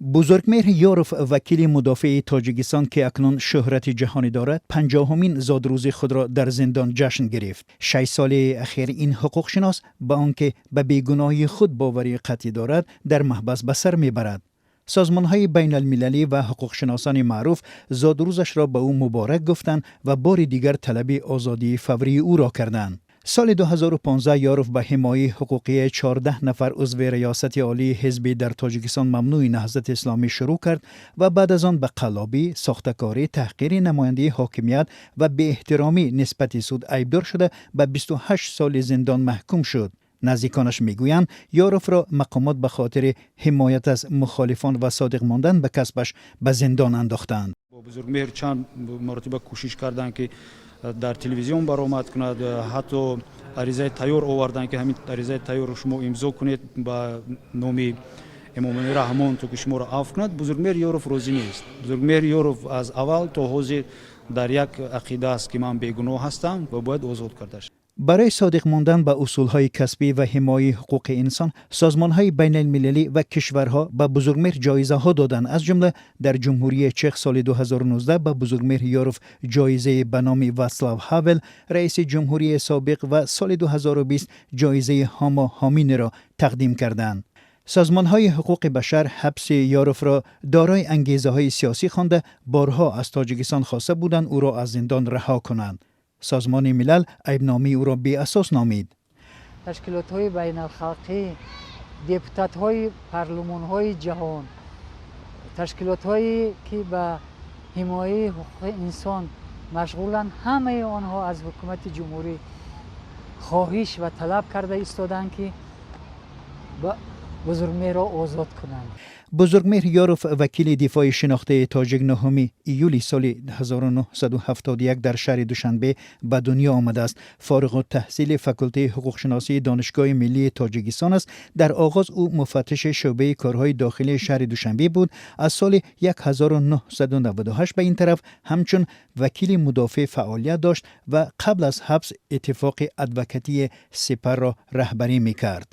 Бузургмеҳр Ёров, вакили мудофеи Тоҷикистон, ки акнун шӯҳрати ҷаҳонӣ дорад, 50-ҳумин зодрӯзи худро дар зиндон ҷашн гирифт. 6 соли ахир ин ҳуқуқшинос ба он ки ба бегуноҳии худ боварии қатъӣ дорад, дар маҳбас ба сар мебарад. Созмонҳои байналмилалӣ ва ҳуқуқшиносони маъруф зодрӯзашро ба ӯ муборак гуфтанд ва бори дигар талаби озодии фаврии ӯро карданд. Соли 2015 Ёров ба ҳимояи ҳуқуқии 14 нафар узви Риёсати Олии ҳизби дар Тоҷикистон мамнӯи Наҳзати Исломӣ шурӯъ кард ва баъд аз он ба қаллобӣ, сохтакорӣ, таҳқири намояндаи ҳокимият ва беэҳтиромӣ нисбати суд айбдор шуда, ба 28 соли зиндон маҳкум шуд. Наздиконаш мегӯянд, Ёровро мақомот ба хотири ҳимоят аз мухолифон ва содиқ мондан ба касбаш ба зиндон андохтаанд. Бузургмеҳр чанд маротиба кӯшиш карданд, ки дар телевизион баромад кунад. Ҳатто аризаи тайёр оварданд, ки ҳамин аризаи тайёрро шумо имзо кунед ба номи Эмомалӣ Раҳмон, то ки шуморо афв кунад. Бузургмеҳр Ёров розӣ нест. Бузургмеҳр Ёров аз аввал то ҳозир дар як ақида аст, ки ман бегуноҳ ҳастам ва бояд озод карда шавам. Барои содиқ мондан ба усулҳои касбӣ ва ҳимояи ҳуқуқи инсон созмонҳои байналмилалӣ ва кишварҳо ба Бузургмеҳр ҷоизаҳо доданд. Аз ҷумла дар Ҷумҳурии Чех соли 2019 ба Бузургмеҳр Ёров ҷоизаи ба номи Ватслав Ҳавел, раиси ҷумҳурии собиқ, ва соли 2020 ҷоизаи Ҳамо Ҳоминеро тақдим карданд. Созмонҳои ҳуқуқи башар ҳабси Ёровро дорои ангезаҳои сиёсӣ хонда, борҳо аз Тоҷикистон хоста буданд, ӯро аз зиндон раҳо кунанд. Созмони Милал айбномаи ӯро беасос номид. Ташкилотҳои байналхалқӣ, депутатҳои парлумонҳои ҷаҳон, ташкилотҳое ки ба ҳимояи ҳуқуқи инсон машғуланд, ҳамаи онҳо аз ҳукумати ҷумҳурӣ хоҳиш ва талаб карда истодаанд, ки Бузургмеҳрро озод кунанд. Бузургмеҳр Ёров, вакили дифои шинохтаи тоҷик, 9 июли соли 1971 дар шаҳри Душанбе ба дунё омадааст. Фориғу таҳсили факултаи ҳуқуқшиносии Донишгоҳи миллии Тоҷикистон аст. Дар оғоз ӯ муфаттиши шӯъбаи корҳои дохилии шаҳри Душанбе буд. Аз соли 1998 ба ин тараф ҳамчун вакили мудофеъ фаъолият дошт ва қабл аз ҳабс Иттифоқи адвокатии Сипарро раҳбарӣ мекард.